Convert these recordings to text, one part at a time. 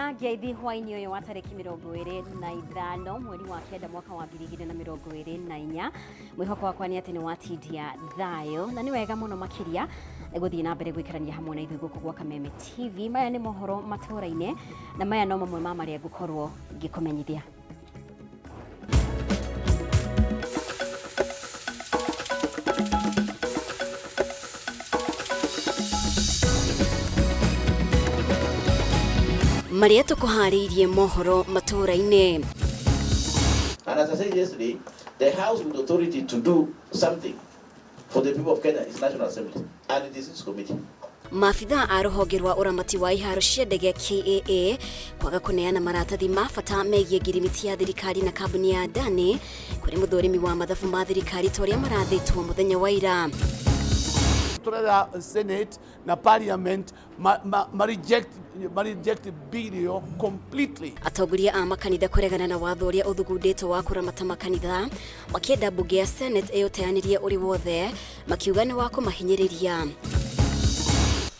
Ngũkũamũkĩra ngeithi hwaĩ-inĩ ũyũ wa tarĩki 25 mweri wa 9 mwaka wa 2024. Mwĩhoko wakwa nĩ atĩ nĩ watindia thayũ na nĩ wega mũno makĩria gũthiĩ na mbere gũikarania hamwe na ithuĩ gũkũ gwa Kameme TV. Maya nĩ mohoro matũũra-inĩ na maya no mamwe ma marĩa ngũkorwo ngĩkũmenyithia. Marĩa tũkũharĩirie mohoro matũũra-inĩ. And as I said yesterday, the house with authority to do something for the people of Kenya is National Assembly, and it is its committee. Maabithaa a rũhonge rwa ũramati wa iharo cia ndege KAA kwaga kũneana maratathi ma bata megiĩ ngirimiti ya thirikari na kambuni ya Adani kũrĩ mũthũrimi wa mathabu ma thirikari ta ũrĩa marathĩtwo mũthenya wa ira. Turera Senate na Parliament ma reject bill ĩyo completely. Atongoria a makanitha kũregana na watho ũrĩa ũthugundĩtwo wa kũramata makanitha, makĩenda mbunge ya Senate ĩũteanĩrie ũrĩ wothe, makiuga nĩ wa kũmahinyĩrĩria.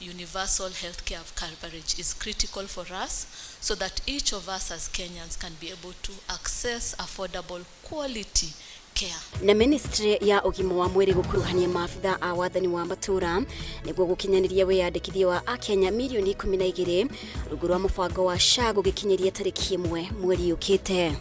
Universal healthcare coverage is critical for us so that each of us as Kenyans can be able to access affordable quality care. Na ministry ya ũgima wa mwĩrĩ gũkuruhania maabitha a wathani wa matũũra nĩguo gũkinyanĩria wĩyandĩkithia wa akenya mirioni 12 rungu rwa mũbango wa SHA gũgĩkinyĩria tarĩki 1 mweri ũkĩte.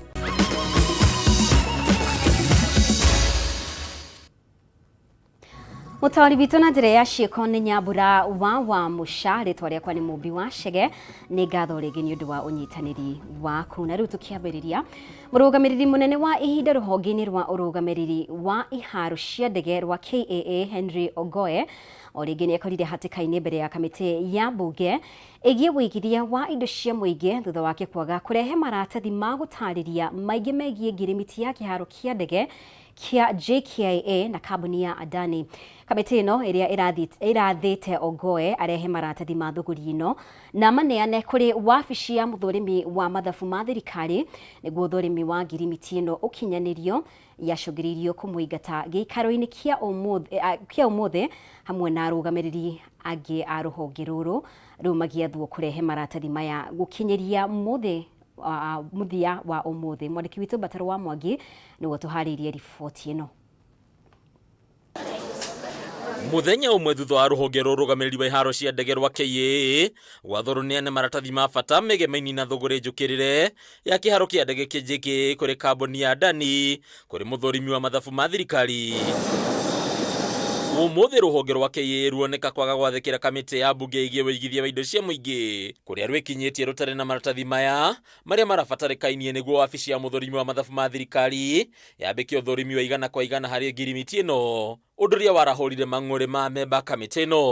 Mũtaũri witũ na njĩra ya ciĩko nĩ Nyambura wa Mũca, rĩtwa rĩakwa nĩ Mũmbi wa Chege. Nĩ ngatho rĩngĩ nĩ ũndũ wa ũnyitanĩri waku. Na rĩu tũkĩambĩrĩria, mũrũgamĩrĩri mũnene wa ihinda rũhonge-inĩ rwa ũrũgamĩrĩri wa iharo cia ndege rwa KAA Henry Ogoe o rĩngĩ nĩ ekorire hatĩka-inĩ mbere ya kamĩtĩ ya mbunge ĩgiĩ ũigithia wa indo cia mũingĩ thutha wake kwaga kũrehe maratathi ma gũtarĩria maingĩ megiĩ ngirimiti ya kĩharo kĩa ndege kĩa JKIA na kambuni ya Adani. Kamĩtĩ ĩno ĩrĩa ĩrathĩte Ogoe arehe maratathi ma thũgũri ĩno na maneane kũrĩ wabici ya mũthũrimi wa mathabu ma thirikari nĩguo ũthũrimi wa ngirimiti ĩno ũkinyanĩrio, yacũngĩrĩirio kũmũingata gĩikaro-inĩ kĩa ũmũthĩ hamwe na arũgamĩrĩri angĩ a rũhonge rũrũ, rĩu magĩathwo kũrehe maratathi maya gũkinyĩria mũthĩ mũthia wa ũmũthĩ. Mwandĩki witũ Mbataro wa Mwangi nĩwe tũharĩirie riboti ĩno. Muthenya ũmwe thutha wa rũhonge rwa ũrũgamĩrĩri wa iharo cia ndege rwa KAA gwathwo rũneane maratathi ma bata mĩgemaini na thũgũrĩ njũkĩrĩre ya kĩharo kĩa ndege kĩa JKIA kũrĩ kambuni ya Adani kũrĩ mũthũrimi wa mathabu ma thirikari. Ũmũthĩ rũhonge rwa KAA ruoneka kwaga gwathĩkĩra kamĩtĩ ya mbunge ĩgiĩ ũigithia wa indo cia mũingĩ kũrĩa rwĩkinyĩtie rũtarĩ na maratathi maya marĩa marabatarĩkainie nĩguo wabici ya mũthũrimi wa mathabu ma thirikari yambĩke ũthũrimi wa igana kwa igana harĩ ngirimiti ĩno, ũndũ ũrĩa warahũrire mang'ũrĩ ma memba kamĩtĩ ĩno.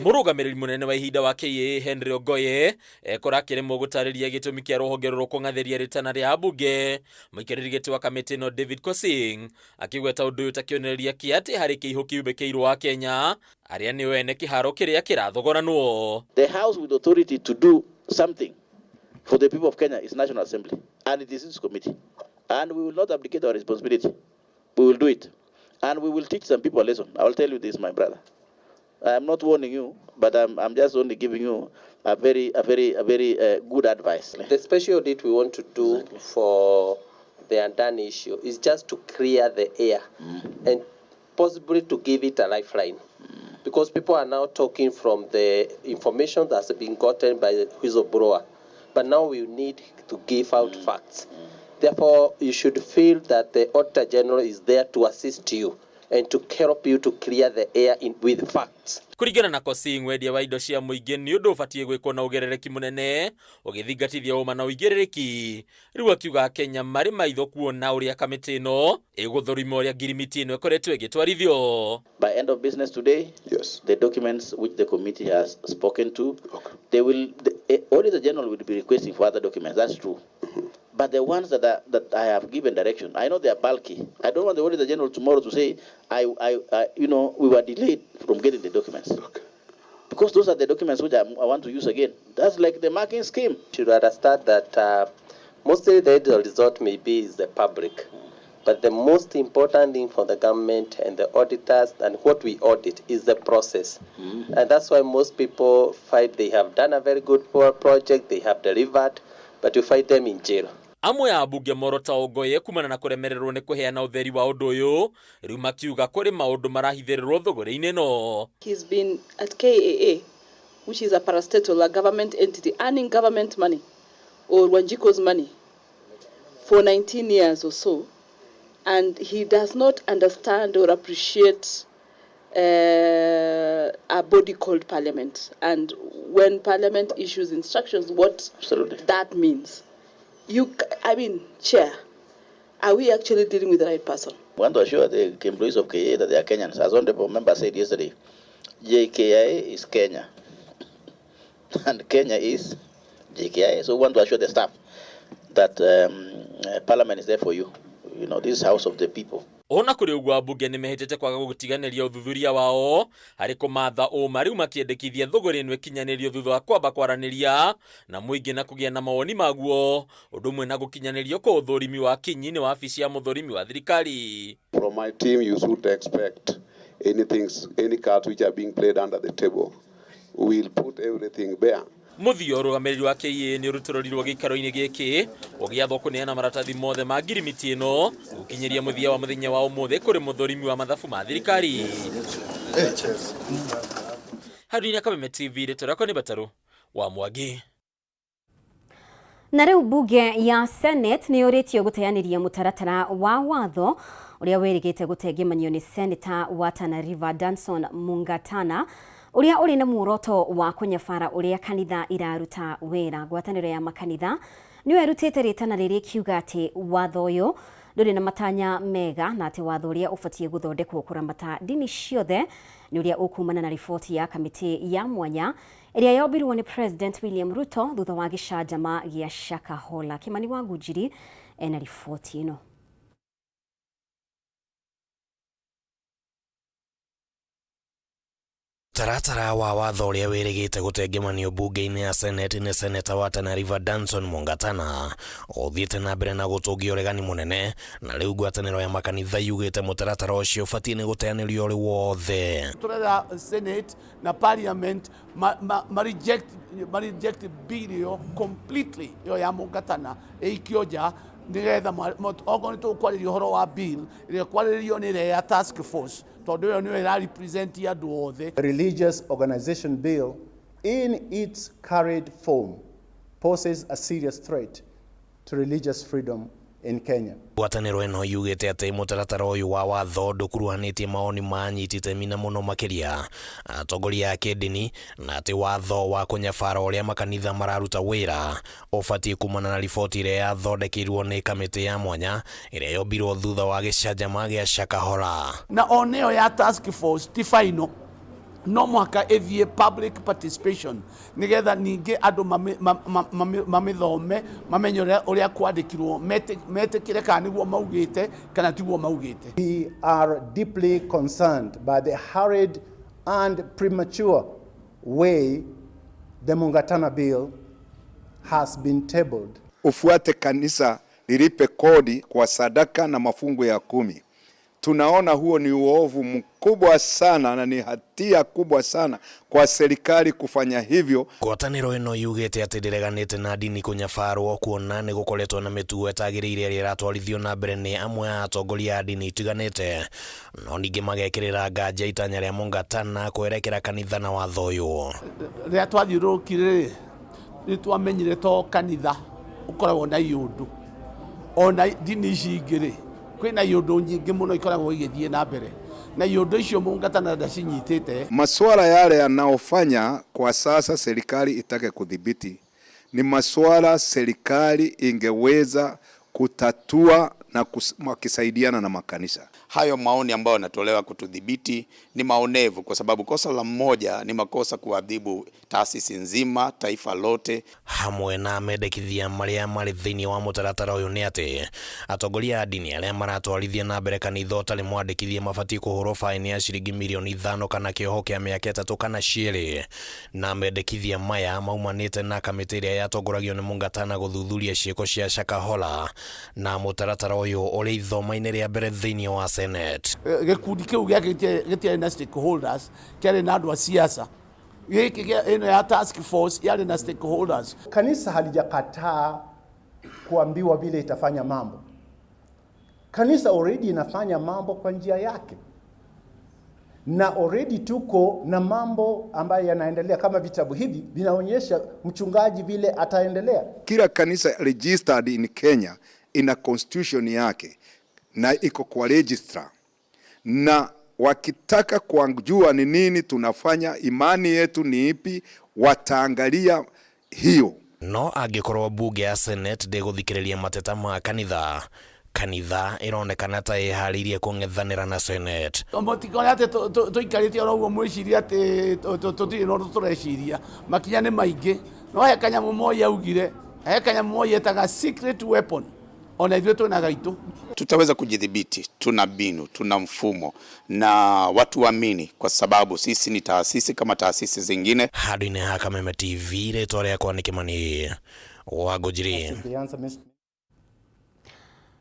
Mũrũgamĩrĩri mũnene wa ihinda wa KAA Henry Ogoye ekora akĩremwo gũtarĩria gĩtũmi kĩa rũhonge rũrũ kũng'athĩria rĩtana rĩa ambunge. Mũikarĩri gĩtĩ wa kamĩtĩ ĩno David Kosing akĩgweta ũndũ ũyũ ta kĩonereria kĩa atĩ harĩ kĩihũ kiumbĩkĩirwo wa Kenya arĩa nĩo ene kĩharo kĩrĩa kĩrathogoranwo. The house with authority to do something for the people of Kenya is National Assembly, and it is its committee. And we will not abdicate our responsibility. We will do it. And we will teach some people a lesson. I will tell you this, my brother. I am not warning you, but I'm just only giving you a very good advice. The special audit we want to do for the Adani issue is just to clear the air and possibly to give it a lifeline. Because people are now talking from the information that's been gotten by the whistleblower. But now we need to give out facts. Therefore, you should feel that the Auditor General is there to assist you and to help you to clear the air with facts. Kũringana na Kosing, wendia wa indo cia mũingĩ nĩ ũndũ ũbatiĩ gwĩkwo na ũgerereki mũnene ũgĩthingatithia ũma na ũigĩrĩrĩki. Rĩu akiuga Kenya marĩ maitho kuona ũrĩa kamĩtĩ ĩno ĩgũthũrima ũrĩa ngirimiti ĩno ĩkoretwo ĩgĩtwarithio. By end of business today, the documents which the committee has spoken to, the Auditor General will be requesting for other documents. That's true. But the ones that I have given direction, I know they are bulky. I don't want the Auditor General tomorrow to say, we were delayed from getting the documents. Because those are the documents which I want to use again. That's like the marking scheme. You should understand that mostly the end result may be is the public. But the most important thing for the government and the auditors and what we audit is the process. And that's why most people find they have done a very good project, they have delivered, but you find them in jail. Amwe a ambunge morota Ongoye kumana na kuremererwo ni kuheana utheri wa undu uyu riu makiuga kuri maundu marahithĩrĩrwo thũgũrĩ-inĩ ĩno. He's been at KAA, which is a parastatal, a government entity, earning government money or Wanjiko's money for 19 years or so. And he does not understand or appreciate a body called Parliament. And when Parliament issues instructions, what that means. I mean, Chair, are we actually dealing with the right person? We want to assure the employees of KA that they are Kenyans. As honorable member said yesterday, JKIA is Kenya, and Kenya is JKIA. So we want to assure the staff that Parliament is there for you. You know, this is house of the people. Ona kũrĩ ũguo ambunge nĩ mehĩtĩte kwaga gũtiganĩria ũthuthuria wao harĩ kũmatha ũma rĩu makĩendekithia thũgũrĩ ĩno ĩkinyanĩrio thutha wa kwamba kwaranĩria na mũingĩ na kũgĩa na mawoni maguo ũndũ ũmwe na gũkinyanĩrio kwa ũthũrimi wa kinyi nĩ wabici ya mũthũrimi wa thirikari. From my team, you should expect anything, any cards which are being played under the table. We'll put everything bare. Mũthia ũrũgamĩrĩri wa KA nĩ ũrutũrũrirwo gĩikaro-inĩ gĩkĩ ũgĩathwo kũneana maratathi mothe ma ngirimiti ĩno gũkinyĩria mũthia wa mũthenya wa ũmũthĩ kũrĩ mũthũrimi wa mathabu ma thirikari. Harũni Kameme TV, rĩtwa rĩakwa nĩ Batarũ wa Mwangi. Na rĩu mbunge ya Senate nĩ yũrĩtio gũteanĩria mũtaratara wa watho ũrĩa wĩrĩgĩte gũtengemanio nĩ Senator wa Tana River Danson Mungatana ũrĩa ũrĩ na muoroto wa kũnyabara ũrĩa kanitha iraruta wĩra. Ngwatanĩro ya makanitha nĩyo ĩrutĩte rĩtana rĩrĩ ĩkiuga atĩ watho ũyũ ndũrĩ na matanya mega na atĩ watho ũrĩa ũbatiĩ gũthondekwo kũramata ndini ciothe nĩ ũrĩa ũkumana na riboti ya kamĩtĩ ya mwanya ĩrĩa yombirwo nĩ President William Ruto thutha wa gĩcanjama gĩa Shakahola. Kimani wa Ngunjiri ena riboti ĩno. Taratara wa watho ũrĩa wĩrĩgĩte gũtengemanio mbunge-inĩ ya Senate nĩ Seneta wa Tana River Danson Mungatana ũthiĩte na mbere na gũtũngia ũregani mũnene na rĩu ngwatanĩro ya makanitha yugĩte mũtaratara ũcio ũbatiĩ nĩ gũteanĩrio ũrĩ wothe. Turera Senate na Parliament ma reject bill ĩyo completely ĩyo ya Mungatana ĩikio nja nigetha okorwo nĩ tũkwarĩria ũhoro wa bill ĩrĩa kwarĩrĩrio nĩ ĩrĩa ya task force tondũ ĩyo nĩyo ĩra represent andũ othe. Religious Organization Bill in its current form poses a serious threat to religious freedom in Kenya. Ngwatanĩro ĩno yugĩte atĩ mũtaratara ũyũ wa watho ndũkuruhanĩtie mawoni ma anyiti itemi na mũno makĩria atongoria a kĩndini na atĩ watho wa kũnyabara ũrĩa makanitha mararuta wĩra ũbatiĩ kumana na riboti ĩrĩa yathondekirwo nĩ kamĩtĩ ya mwanya ĩrĩa yombirwo thutha wa gĩcanjama gĩa Shakahola. Na oneo ya task force ti final, no mũhaka ĩthiĩ public participation nigetha ningĩ andũ mamĩthome mamenye ũrĩa kwandĩkirwo metĩkĩre kana nĩguo maugĩte kana tiguo maugĩte. We are deeply concerned by the hurried and premature way the Mungatana bill has been tabled. Ufuate kanisa lilipe kodi kwa sadaka na mafungu ya 10. Tunaona huo ni uovu mkubwa sana na ni hatia kubwa sana kwa serikali kufanya hivyo. Ngwatanĩro ĩno yugĩte atĩ ndĩreganĩte na ndini kũnyabarwo kuona nĩ gũkoretwo na mĩtugo ĩtagĩrĩire ĩrĩa ĩratwarithio na mbere nĩ amwe a atongoria a ndini itiganĩte no ningĩ magekĩrĩra nganja itanya rĩa Mungatana kwerekera kanitha na watho ũyũ. Rĩrĩa twathiũrũrũkire rĩ, nĩ twamenyire to kanitha ũkoragwo na iũndũ ona ndini ici ingĩ rĩ kwĩna iũndũ nyingĩ mũno ikoragwo igĩthiĩ na mbere na iũndũ icio Mungatana ndacinyitĩte. Masuala yale yanaofanya kwa sasa serikali itake kudhibiti ni masuala serikali ingeweza kutatua na wakisaidiana na makanisa. Hayo maoni ambayo yanatolewa kutudhibiti ni maonevu, kwa sababu kosa la mmoja ni makosa kuadhibu taasisi nzima, taifa lote. Hamwe na mendekithia marĩa marĩ thĩinĩ wa mũtaratara ũyũ nĩ atĩ atongoria a ndini arĩa maratwarithia na mbere kanitha ũtarĩ mwandĩkithie mabatiĩ kũhũrwo baĩni ya ciringi mirioni 5 kana kĩoho kĩa mĩaka 3 kana 2. Na mendekithia maya maumanĩte na kamĩtĩ ĩrĩa yatongoragio nĩ Mungatana gũthuthuria ciĩko cia Shakahola na mũtaratara ũyũ ũrĩ ithoma-inĩ rĩa mbere thĩinĩ wa Senate. Gĩkundi kĩu gĩake gĩtiarĩ na stakeholders, kĩarĩ na andũ a siasa. Gĩkĩ ĩno ya task force yarĩ na stakeholders. Kanisa halijakataa kuambiwa vile itafanya mambo. Kanisa already inafanya mambo kwa njia yake, na already tuko na mambo ambayo yanaendelea, kama vitabu hivi vinaonyesha mchungaji vile ataendelea. Kila kanisa registered in Kenya ina constitution yake na iko kwa registrar, na wakitaka kujua ni nini tunafanya, imani yetu ni ipi, wataangalia hiyo. No angĩkorwo bunge ya Senate ndĩgũthikĩrĩria mateta ma kanitha, kanitha ĩronekana ta ĩharĩirie kũng'ethanĩra na Senate. Mũtikore atĩ tũikarĩte oro ũguo mwĩcirie atĩ tũtirĩ na ũndũ tũreciria. Makinya nĩ maingĩ, no he kanyamũ Moi augire, he kanyamũ Moi etaga secret weapon, ona ithuĩ twĩna gaitũ. Tutaweza kujidhibiti, tuna mbinu, tuna mfumo na watu waamini, kwa sababu sisi ni taasisi kama taasisi zingine. Handũ-inĩ ha Kameme TV, rĩtwa rĩakwa nĩ Kimani wa Ngũnjiri.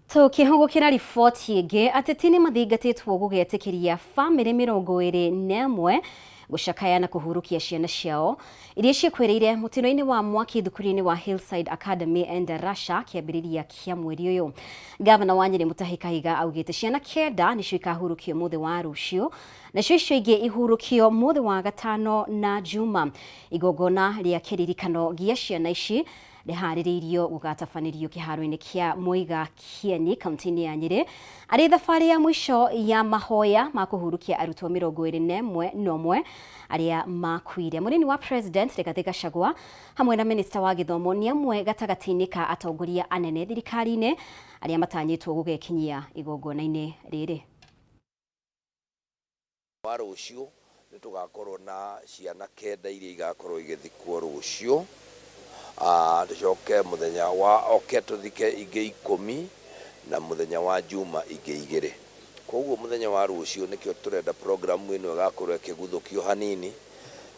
Tũkĩhũgũkĩra riboti ĩngĩ, ateti nĩ mathingatĩtwo gũgetĩkĩria bamĩrĩ 21 gũcakaya na kũhurũkia ciana ciao iria ciĩkwĩrĩire mũtino-inĩ wa mwaki thukuru-inĩ wa Hillside Academy and Russia kĩambĩrĩria kĩa mweri ũyũ. Gavana wa Nyĩrĩ Mutahi Kahiga augĩte ciana 9 nĩcio ikahurũkio mũthĩ wa rũciũ, nacio icio ingĩ ihurũkio mũthĩ wa gatano na Juma. Igongona rĩa kĩririkano gĩa ciana ici rĩharĩrĩirio gũgatabanĩrio kĩharo-inĩ kĩa Muiga Kieni kaunti-inĩ ya Nyĩrĩ arĩ thabarĩ ya mũico ya mahoya ma kũhurũkia arutwo 21 arĩa makuire. Mũnini wa President Rigathi Gachagua hamwe na Minister wa gĩthomo nĩ amwe gatagatĩ-inĩ ka atongoria anene thirikari-inĩ arĩa matanyĩtwo gũgekinyia igongona-inĩ rĩrĩ. Wa rũciũ nĩ tũgakorwo na ciana 9 iria igakorwo igĩthikwo rũciũ. Tucoke mũthenya wa oke tũthike ingĩ 10 na mũthenya wa Juma ingĩ 2. Koguo mũthenya wa rũciũ nĩkĩo tũrenda programu ĩno ĩgakorwo ĩkĩguthũkio hanini,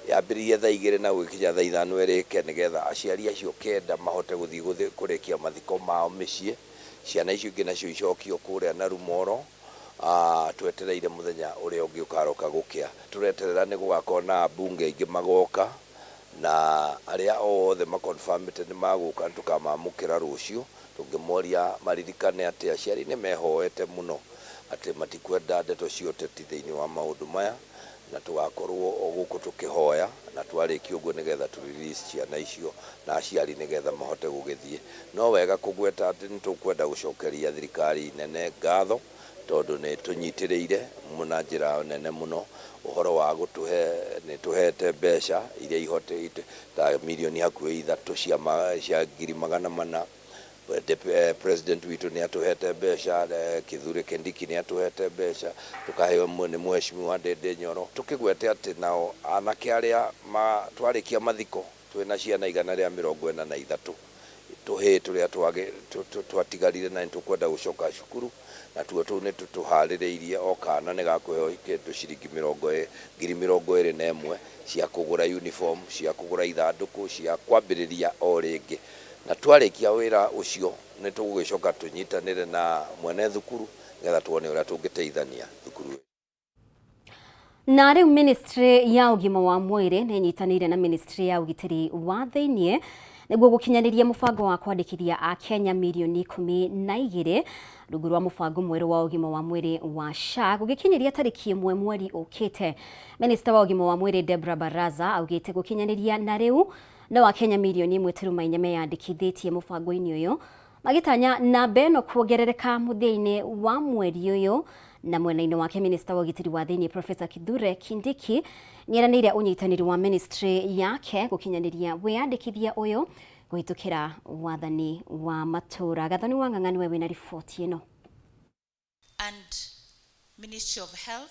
yambĩrĩrie thaa 2 na gũgĩkinya thaa 5 ĩrĩke, nĩgetha aciari acio 9 mahote gũthiĩ kũrĩkia mathiko mao mĩciĩ, ciana icio ingĩ nacio icokio kũrĩa Narumoro. Twetereire mũthenya ũrĩa ũngĩ ũkaroka gũkĩa. Tũreterera nĩ gũgakorwo na mbunge ingĩ magoka, na arĩa othe makonfirmĩte nĩ magũka, nĩ tũkamamũkĩra rũciũ. Tũngĩmoria maririkane atĩ aciari nĩ mehoete mũno atĩ matikwenda ndeto cia ũteti thĩinĩ wa maũndũ maya, na tũgakorwo o gũkũ tũkĩhoya na twarĩkia ũguo nĩgetha tũ release ciana icio na aciari nĩgetha mahote gũgĩthiĩ. No wega kũgweta atĩ nĩ tũkwenda gũcokeria thirikari nene ngatho, tondũ nĩ tũnyitĩrĩire na njĩra nene mũno ũhoro wa gũtũhe, nĩ tũhete mbeca iria ihote ta mirioni hakuhĩ 3 cia 400,000. President witũ nĩ atũhete mbeca, Kithure Kindiki nĩ atũhete mbeca, tũkaheo nĩ mheshimiwa Ndindi Nyoro. Tũkĩgwete atĩ nao anake arĩa twarĩkia mathiko twĩna ciana 143 tũhĩĩ tũrĩa twatigarire na nĩ tũkwenda gũcoka cukuru, na tuo tũu nĩ tũharĩrĩirie o kana nĩ gakũheo kĩndũ ciringi 21,000 cia kũgũra uniform, cia kũgũra ithandũkũ, cia kwambĩrĩria o rĩngĩ. Na twarĩkia wĩra ũcio nĩ tũgũgĩcoka tũnyitanĩre na mwene thukuru nĩgetha tuone ũrĩa tũngĩteithania thukuru. Na rĩu ministry ya ũgima wa mwĩrĩ nĩ ĩnyitanĩire na ministry ya ũgitĩri wa thĩiniĩ nĩguo gũkinyanĩria mũbango wa kwandĩkithia a Kenya mirioni 12 rungu rwa mũbango mwerũ wa ũgima wa mwĩrĩ wa SHA gũgĩkinyĩria tarĩki 1 mweri ũkĩte. Minister wa ũgima wa mwĩrĩ Deborah Baraza augĩte gũkinyanĩria na rĩu no a Kenya mirioni 1.4 meyandĩkithĩtie mũbango-inĩ ũyũ, magĩtanya namba ĩno kuongerereka mũthia-inĩ wa mweri ũyũ. Na mwena-inĩ wake Minister wa ũgitĩri wa thĩiniĩ Professor Kithure Kindiki nĩeranĩire ũnyitanĩri wa ministry yake gũkinyanĩria wĩyandĩkithia ũyũ kũhĩtũkĩra wathani wa matũũra. Gathoni wa Ng'ang'a nĩwe wĩna riboti ĩno. And Ministry of Health.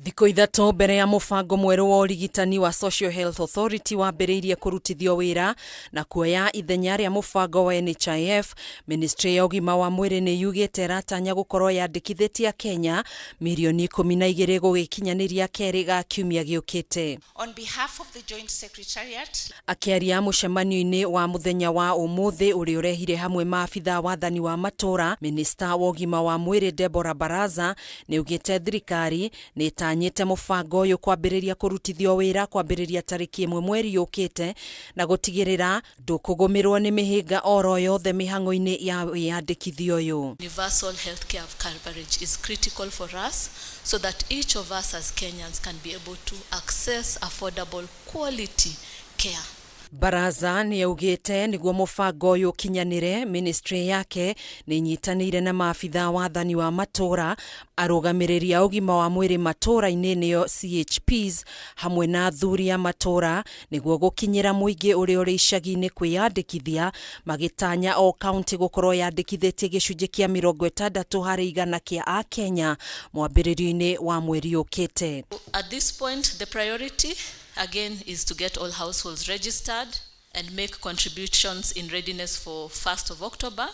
Thikũ 3 mbere ya mũbango mwerũ wa ũrigitani wa Social Health Authority wambĩrĩirie kũrutithio wĩra na kuoya ithenya rĩa mũbango wa NHIF, Ministry ya ũgima wa mwĩrĩ nĩ yugĩte ĩratanya gũkorwo yandĩkithĩtie Akenya mirioni 12 gũgĩkinyanĩria kerĩ ga kiumia gĩũkĩte. On behalf of the Joint Secretariat, Akĩaria mũcemanio-inĩ wa mũthenya wa ũmũthĩ ũrĩa ũrehire hamwe maabithaa wathani wa matũũra, Minista wa ũgima wa mwĩrĩ Deborah Baraza nĩ augĩte thirikari nĩ ĩtanyĩte mũbango ũyũ kwambĩrĩria kũrutithio wĩra kwambĩrĩria tarĩki 1 mweri ũkĩte na gũtigĩrĩra ndũkũgũmĩrwo nĩ mĩhĩnga oro yothe mĩhang'o-inĩ ya wĩyandĩkithia ũyũ. Universal healthcare coverage is critical for us so that each of us as Kenyans can be able to access affordable quality care. Baraza nĩ augĩte nĩguo mũbango ũyũ ũkinyanĩre, ministry yake nĩ ĩnyitanĩire na maabithaa wathani wa matũũra, arũgamĩrĩri a ũgima wa mwĩrĩ matũũra-inĩ nĩo CHPs hamwe na athuri a matũũra nĩguo gũkinyĩra mũingĩ ũrĩa ũrĩ icagi-inĩ kwĩyandĩkithia, magĩtanya o kaunti gũkorwo yandĩkithĩtie gĩcunjĩ kĩa 60 harĩ igana kĩa Akenya mwambĩrĩrio-inĩ wa mweri ũkĩte. At this point, the priority again is to get all households registered and make contributions in readiness for 1st of October.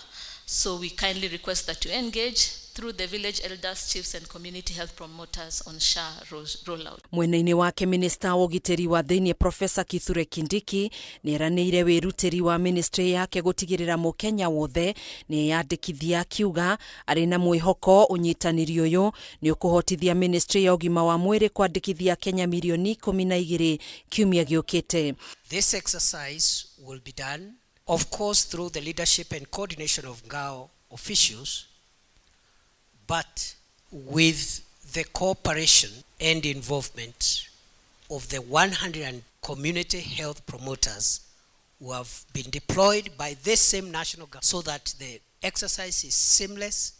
So we kindly request that you engage through the village elders, chiefs and community health promoters on SHA rollout. Mwena-inĩ wake Minista wa ũgitĩri wa thĩinĩ Professor Kithure Kindiki nĩ eranĩire wĩrutĩri wa ministry yake gũtigĩrĩra mũkenya wothe nĩ eyandĩkithia, akiuga arĩ na mwĩhoko ũnyitanĩri ũyũ nĩ ũkũhotithia ministry ya ũgima wa mwĩrĩ kwandĩkithia Kenya mirioni 12 kiumia gĩũkĩte. This exercise will be done, of course, through the leadership and coordination of NGAO officials, but with the cooperation and involvement of the 100 community health promoters who have been deployed by this same national government so that the exercise is seamless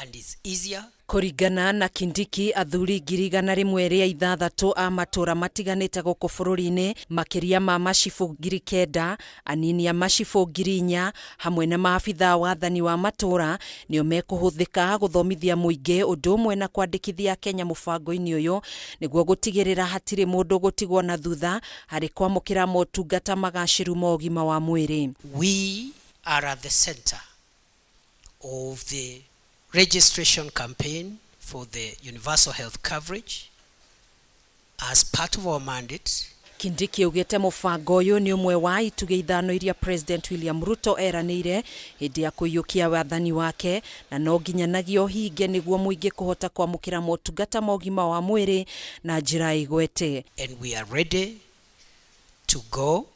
and is easier. Kũringana na Kindiki, athuri 106,000 a matũũra matiganĩte gũkũ bũrũri-inĩ, makĩria ma macibũ 9,000, anini a macibũ 4,000 hamwe na maabithaa wathani wa matũũra nĩo mekũhũthĩka gũthomithia mũingĩ ũndũ ũmwe na kwandĩkithia Kenya mũbango-inĩ ũyũ nĩguo gũtigĩrĩra hatirĩ mũndũ gũtigwo na thutha harĩ kwamũkĩra motungata magacĩru ma ũgima wa mwĩrĩ. We are at the center of the registration campaign for the universal health coverage as part of our mandate. Kindiki augĩte mũbango ũyũ nĩ ũmwe wa itugĩ 5 iria President William Ruto eranĩire hĩndĩ ya kũiyũkia wathani wake na no nginyanagia ũhinge nĩguo mũingĩ kũhota kwamũkĩra motungata ma ũgima wa mwĩrĩ na njĩra ĩgwete. And we are ready to go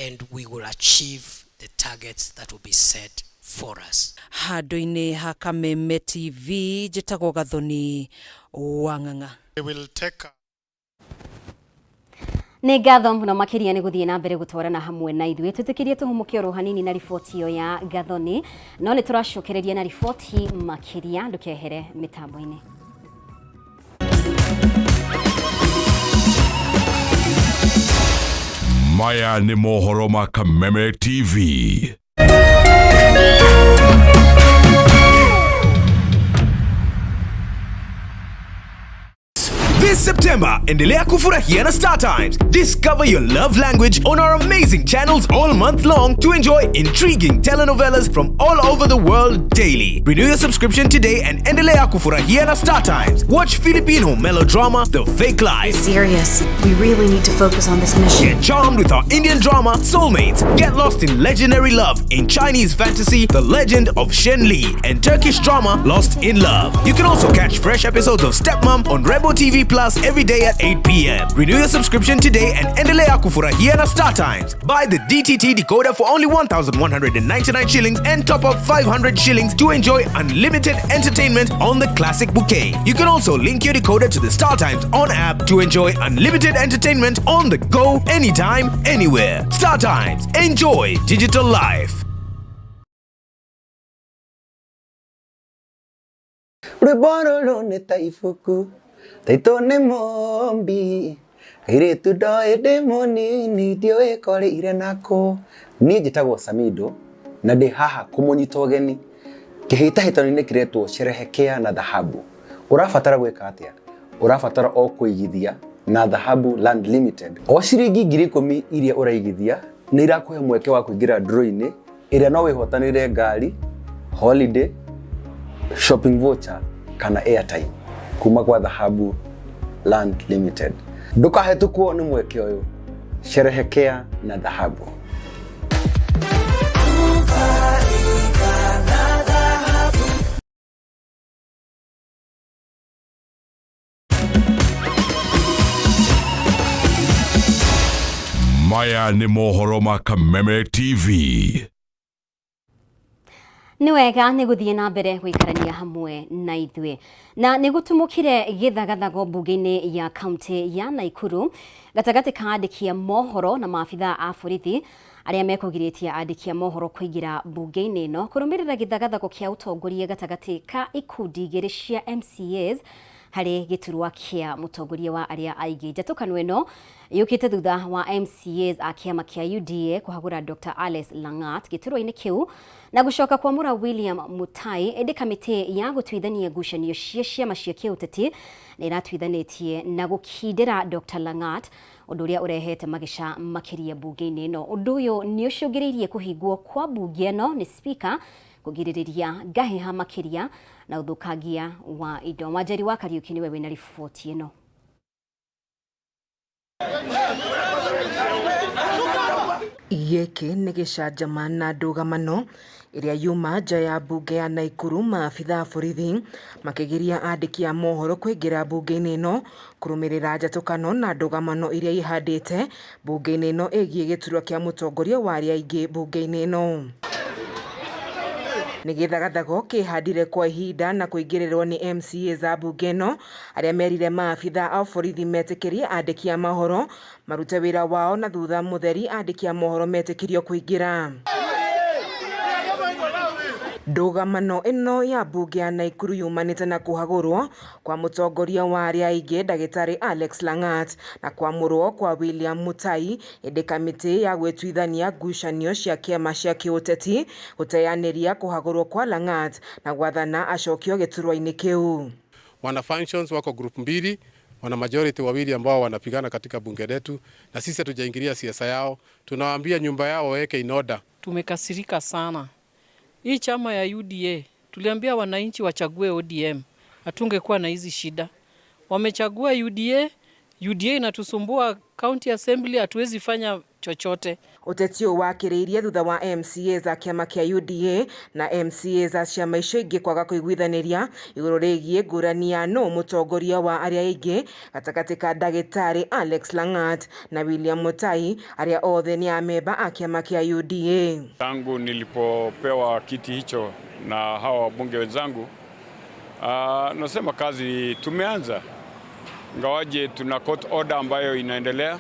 and we will achieve the targets that will be set for us. Handũ-inĩ ha Kameme TV njĩtagwo Gathoni wa Ng'ang'a. Will take Nĩ ngatho mũno makĩria nĩ gũthiĩ na mbere gũtwarana hamwe na ithuĩ. Twĩtĩkĩrie tũhũmũke oro hanini na riboti ĩyo ya Gathoni, no nĩ tũracokereria na riboti makĩria, ndũkehere mĩtambo-inĩ. Maya nĩ mohoro ma Kameme TV. This September, endelea kufurahia na Star Times. Discover your love language on our amazing channels all month long to enjoy intriguing telenovelas from all over the world daily. Renew your subscription today and endelea kufurahia na Star Times. Watch Filipino melodrama The Fake Life. Serious. We really need to focus on this mission. Get charmed with our Indian drama Soulmates. Get lost in legendary love in Chinese fantasy The Legend of Shen Li and Turkish drama Lost in Love. You can also catch fresh episodes of Stepmom on Rebel TV Plus every day at 8 p.m. Renew your subscription today and endelea kufurahia na Star Times. Buy the DTT decoder for only 1,199 shillings and top up 500 shillings to enjoy unlimited entertainment on the classic bouquet. You can also link your decoder to the Star Times On app to enjoy unlimited entertainment on the go, anytime, anywhere. Star Times. Enjoy digital life. Rwĩmbo rũrũ nĩ ta ibuku taitũ nĩ mũmbi airĩtu ndoĩ ndĩ mũnini ndiũĩ koreire nakũ. Niĩ njĩtagwo Samido na ndĩ haha kũmũnyita ũgeni kĩhĩtahĩtano-inĩ kĩretwo Sherehekea na Dhahabu. Ũrabatara gwĩka atĩa? Ũrabatara o kũigithia na Dhahabu Land Limited. O ciringi 10,000 iria ũraigithia nĩ irakũhe mweke wa kũingĩra draw-inĩ ĩrĩa no wĩhotanĩre ngari, holiday, shopping voucher kana airtime kuma kwa Dhahabu Land Limited. Ndũkahetũkwo nĩ mweke ũyũ, sherehekea na Dhahabu. Maya nĩ mohoro ma Kameme TV. Nĩ wega nĩ gũthiĩ na mbere gũikarania hamwe na ithuĩ. Na nĩ gũtumũkire gĩthagathago mbunge-inĩ ya kaunti ya Naikuru gatagatĩ ka andĩki a mohoro na maabithaa a borithi arĩa mekũgirĩtie andĩki a mohoro kũingĩra mbunge-inĩ ĩno kũrũmĩrĩra gĩthagathago kĩa ũtongoria gatagatĩ ka ikundi igĩrĩ cia MCAs harĩ gĩturwa kĩa mũtongoria wa arĩa aingĩ. Njatũkano ĩno yũkĩte thutha wa MCAs a kĩama kĩa UDA kũhagũra Dr. Alice Langat gĩturwa-inĩ kĩu na gũcoka kwamũra William Mutai, ĩndĩ kamĩtĩ ya gũtuithania ngucanio cia ciama cia kĩũteti nĩ ĩratuithanĩtie na gũkindĩra Dr. Langat, ũndũ ũrĩa ũrehete mageca makĩria mbunge-inĩ ĩno. Ũndũ ũyũ nĩ ũcũngĩrĩirie kũhingwo kwa mbunge ĩno nĩ spika kũgirĩrĩria ngahĩha makĩria na ũthũkangia wa indo. Wanjeri wa Kariũki nĩwe wĩna riboti ĩno. Gĩkĩ nĩ gĩcanjama na ndũgamano ĩrĩa yuma nja ya mbunge ya Naikuru, maabitha a borithi makĩgiria andĩki a mohoro kũingĩra mbunge-inĩ ĩno kũrũmĩrĩra njatũkano na ndũgamano iria ihandĩte mbunge-inĩ ĩno ĩgiĩ gĩturwa kĩa mũtongoria wa arĩa aingĩ mbunge-inĩ ĩno. Nĩ gĩthagathago kĩhandire kwa ihinda na kũingĩrĩrwo nĩ MCAs a mbunge ĩno arĩa merire maabitha a borithi metĩkĩrie andĩki a mohoro marute wĩra wao na thutha mũtheri andĩki a mohoro metĩkĩrio kũingĩra. Ndũgamano ĩno ya mbunge ya Naikuru yumanĩte na kũhagũrwo kwa mũtongoria wa arĩa aingĩ ndagĩtarĩ Alex Langat na kwamũrwo kwa William Mutai, ĩndĩ kamĩtĩ ya gwĩtuithania ngucanio cia kĩama cia kĩũteti gũteanĩria kũhagũrwo kwa Langat na gwathana acokio gĩturwa-inĩ kĩu. Wana functions wako group mbili, wana majority wawili ambao wanapigana katika bunge letu, na sisi hatujaingilia siasa yao. Tunawaambia nyumba yao waweke in order. Tumekasirika sana. Hii chama ya UDA tuliambia wananchi wachague ODM, hatungekuwa na hizi shida. Wamechagua UDA, UDA inatusumbua county assembly, hatuwezi fanya chochote. Ũteti ũyũ wakĩrĩirie thutha wa MCA za kĩama kĩa UDA na MCA za ciama icio ingĩ kwaga kũiguithanĩria igũrũ rĩgiĩ ngũrani ya nũ mũtongoria wa arĩa aingĩ gatagatĩ ka ndagĩtarĩ Alex Langat na William Mutai arĩa othe nĩ amemba a kĩama kĩa UDA. Tangu nilipopewa kiti hicho na hawa wabunge wenzangu, nasema kazi tumeanza, ingawaje tuna court order ambayo inaendelea,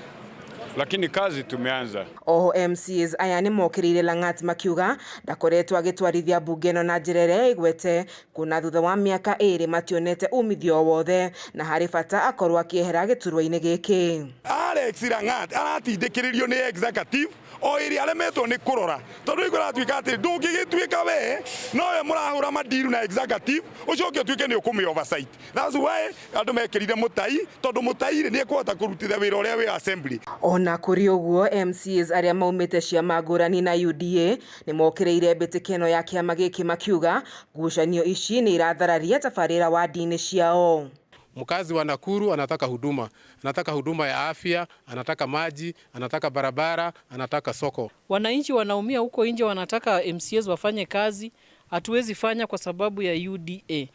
lakini kazi tumeanza. Oho MCAs aya nĩ mokĩrĩire Langat makiuga ndakoretwo agĩtwarithia mbunge ĩno na njĩra ĩrĩa ĩgwete kuna thutha wa mĩaka ĩrĩ mationete umithio o wothe na harĩ bata akorwo akĩehera gĩturwa-inĩ gĩkĩ. Alex Langat aratindĩkĩrĩrio nĩ executive o ĩrĩa aremetwo nĩ kũrora, tondũ rĩu kũratuĩka atĩ ndũngĩgĩtuĩka we nowe mũrahũra madiru na executive ũcoke ũtuĩke nĩ ũkũmĩ oversight. That's why andũ mekĩrire Mutai, tondũ Mutai rĩ nĩ ekũhota kũrutithia wĩra ũrĩa wĩ assembly. Ona kũrĩ ũguo MCAs arĩa maumĩte ciama ngũrani na UDA nĩ mokĩrĩire mbĩtĩka ĩno ya kĩama gĩkĩ makiuga ngucanio ici nĩ irathararia tabarĩra wadi-inĩ ciao. Mkazi wa Nakuru anataka huduma, anataka huduma ya afya, anataka maji, anataka barabara, anataka soko. Wananchi wanaumia huko nje, wanataka MCAs wafanye kazi, hatuwezi fanya kwa sababu ya UDA.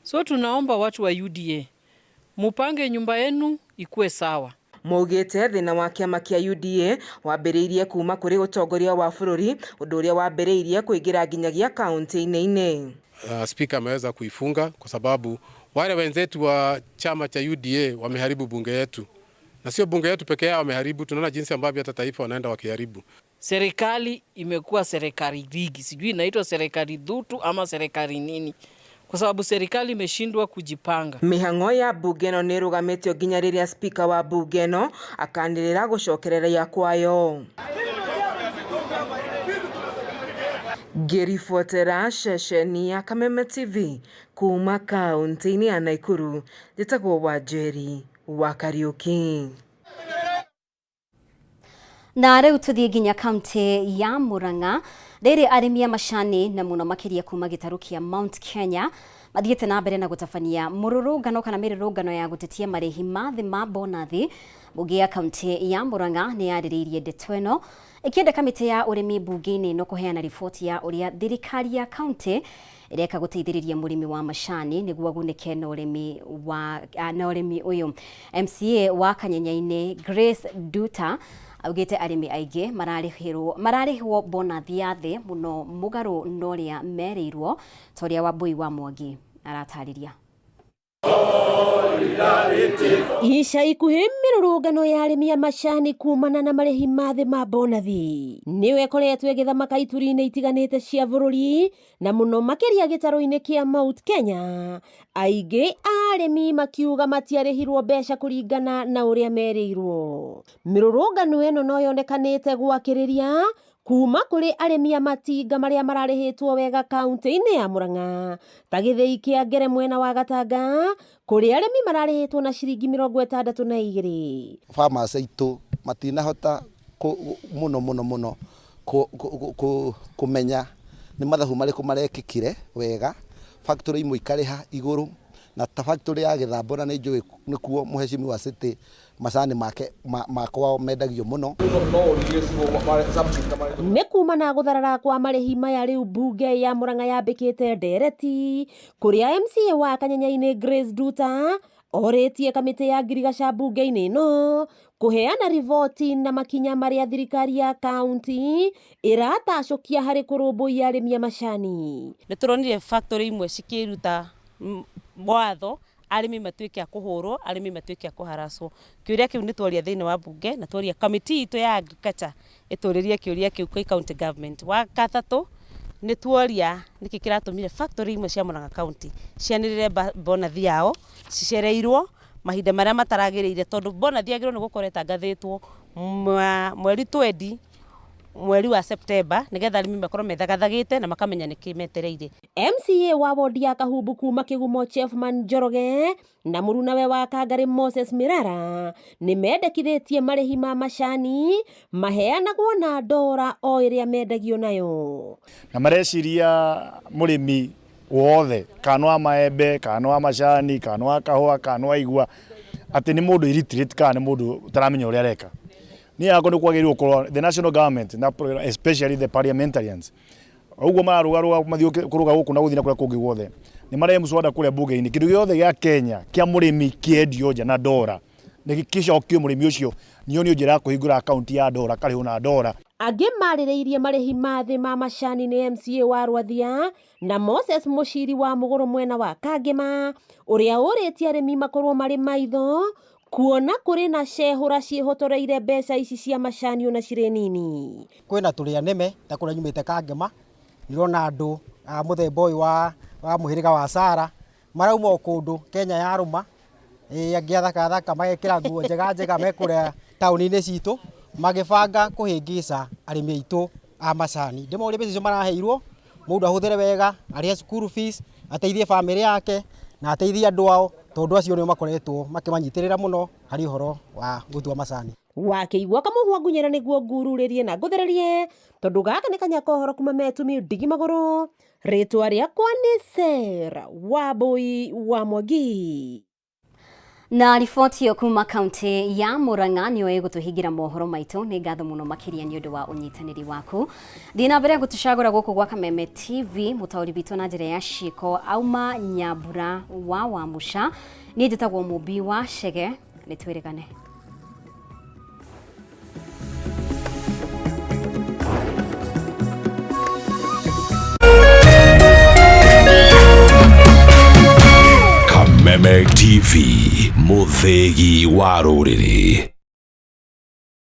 So tunaomba watu wa UDA mupange nyumba yenu ikue sawa. Maugĩte thĩna wa kĩama kĩa UDA wambĩrĩirie kuma kũrĩ ũtongoria wa bũrũri, ũndũ ũrĩa wambĩrĩirie kũingĩra nginyagia kaunti-inĩ. Speaker ameweza kuifunga kwa sababu wale wenzetu wa chama cha UDA wameharibu bunge yetu, na sio bunge yetu peke yao wameharibu, tunaona jinsi ambavyo hata taifa wanaenda wakiharibu. Serikali imekuwa serikali ligi, sijui inaitwa serikali dhutu ama serikali nini, kwa sababu serikali imeshindwa kujipanga. Mĩhang'o ya mbunge ĩno nĩ ĩrũgamĩtio nginya rĩrĩa spika wa mbunge ĩno akanĩrĩra gũcokereria kwayo. Ngĩribotera ceceni ya Kameme TV kuma kaunti-inĩ ya Naikuru, njĩtagwo Wanjeri wa Kariuki. Na rĩu tũthiĩ nginya kaunti ya Murang'a. Rĩrĩ arĩmi a macani na mũno makĩria kuma gĩtarũ kĩa Mount Kenya mathiĩte na mbere na gũtabania mũrũrũngano kana mĩrũrũngano ya gũtetia marĩhi ma thĩ ma bonathi. Mbunge ya kaunti ya Murang'a nĩ yarĩrĩirie ndeto ĩno ĩkĩenda kamĩtĩ ya ũrĩmi mbunge-inĩ ĩno kũheana riboti ya ũrĩa thirikari ya kaunti ĩreka gũteithĩrĩria mũrĩmi wa macani nĩguo agunĩke na ũrĩmi wa na ũrĩmi ũyũ. MCA wa Kanyenyainĩ Grace Nduta augĩte arĩmi aingĩ mararĩhwo bonathi ya thĩ mũno mũgarũ na ũrĩa merĩirwo ta ũrĩa Wambui wa Mwangi aratarĩria. Ica ikuhĩ mĩrũrũngano ya arĩmi a macani kumana na marĩhi ma thĩ ma bonathi nĩyo ĩkoretwo ĩgĩthamaka ituri-inĩ itiganĩte cia bũrũri na mũno makĩria gĩtarũ-inĩ kĩa Mount Kenya. Aingĩ a arĩmi makiuga matiarĩhirwo mbeca kũringana na ũrĩa merĩirwo. Mĩrũrũngano ĩno no yonekanĩte gwakĩrĩria kuma kũrĩ arĩmi a matinga marĩa mararĩhĩtwo wega kaunti-inĩ ya Murang'a ta gĩthĩi kĩa Ngere mwena wa Gatanga kũrĩa arĩmi mararĩhĩtwo na ciringi 62. Farmers aitũ matinahota mũno mũno mũno kũmenya nĩ mathabu marĩkũ marekĩkire wega. Factory imwe ikarĩha igũrũ na ta factory ya Gĩthambũ na nĩ njũĩ nĩkuo mũhecimiwa City macani make makwao mendagio mũno. Nĩ kuma na gũtharara kwa marĩhi maya rĩu mbunge ya Murang'a yambĩkĩte ndereti kũrĩa MCA wa Kanyenyainĩ Grace Nduta orĩtie kamĩtĩ ya ngirigaca mbunge-inĩ ĩno kũheana riboti na makinya marĩa thirikari ya kaunti ĩratacũkia harĩ kũrũmbũiya arĩmi a macani. Nĩ tũronire factory imwe cikĩruta watho arĩmi matuĩke a kũhũrwo, arĩmi matuĩke a kũharacwo. Kĩũria kĩu nĩ tworia thĩinĩ wa mbunge na tworia kamĩtĩ itũ ya agriculture ĩtũrĩrie kĩũria kĩu kwĩ county government. Wa gatatũ nĩ tworia nĩkĩ kĩratũmire factory imwe cia Murang'a county cianĩrĩre bonathi yao cicereirwo mahinda marĩa mataragĩrĩire, tondũ bonathi yagĩrĩirwo nĩ gũkorwo ĩtangathĩtwo mweri 20 mweri wa September nĩgetha arĩmi makorwo methagathagĩte na makamenya nĩkĩ metereire. MCA wa wodi ya Kahumbu kuma Kĩgumo Chefman Njoroge na mũrunawe wa Kangarĩ Moses Mirara nĩ mendekithĩtie marĩhi ma macani maheanagwo na ndora o ĩrĩa mendagio nayo. Na mareciria mũrĩmi wothe kana wa maembe kana wa macani kana wa kahũa kana wa igua atĩ nĩ mũndũ illiterate kana nĩ mũndũ ũtaramenya ũrĩa areka. Niĩ hakwa nĩ kwagĩrĩirwo gũkorwo the national government na especially the parliamentarians ũguo mararũgarũga mathiĩ kũrũga gũkũ na gũthiĩ na kũrĩa kũngĩ guothe nĩ marehe mũswada kũrĩa mbunge-inĩ kĩndũ gĩothe gĩa Kenya kĩa mũrĩmi kĩendio nja na ndora nĩ gĩcokio mũrĩmi ũcio nĩonio njĩra ya kũhingũra akaunti ya ndora akarĩhwo na ndora. Angĩ marĩrĩirie marĩhi ma thĩ ma macani nĩ MCA wa Rwathia na Moses Mũciri wa Mũgũrũ mwena wa Kangĩma ũrĩa ũrĩtie arĩmi makorwo marĩ maitho kuona kũrĩ na cehũra ciĩhotoreire mbeca ici cia macani ona cirĩ nini. Kwĩna tũrĩa nĩme ta kũrĩa nyumĩte Kangĩma nĩũrona andũ a mũthemba ũyũ wa mũhĩrĩga wa Sara marauma o kũndũ Kenya yarũma, angĩ athaka magekĩra nguo njega njega me kũrĩa taũni-inĩ citũ magĩbanga kũhĩngĩca arĩmi aitũ a macani. Ndĩmorie mbeca icio maraheirwo mũndũ ahũthĩre wega, arĩhe school fees, ateithie bamĩrĩ yake na ateithie andũ ao, tondũ acio nĩo makoretwo makĩmanyitĩrĩra mũno harĩ ũhoro wa gũtua macani. Wakĩigua kamũhwa ngunyĩra nĩguo ngururĩrie na ngũthererie tondũ gaka nĩ kanya ka ũhoro kuma metumi ndigi magũrũ. Rĩtwa rĩakwa nĩ Sarah Wambui wa Mwangi. Na riboti ĩyo kuma kaunti ya Murang'a nĩyo ĩgũtũhingĩra mohoro maitũ. Nĩ ngatho mũno makĩria nĩ ũndũ wa ũnyitanĩri waku. Thiĩ na mbere gũtũcagũra gũkũ gwa Kameme TV. Mũtaũri witũ na njĩra ya ciĩko auma Nyambura wa Wamuca. Niĩ njĩtagwo Mũmbi wa Chege. Nĩ twĩrĩgane. Kameme TV, mũthĩgi wa rũrĩrĩ.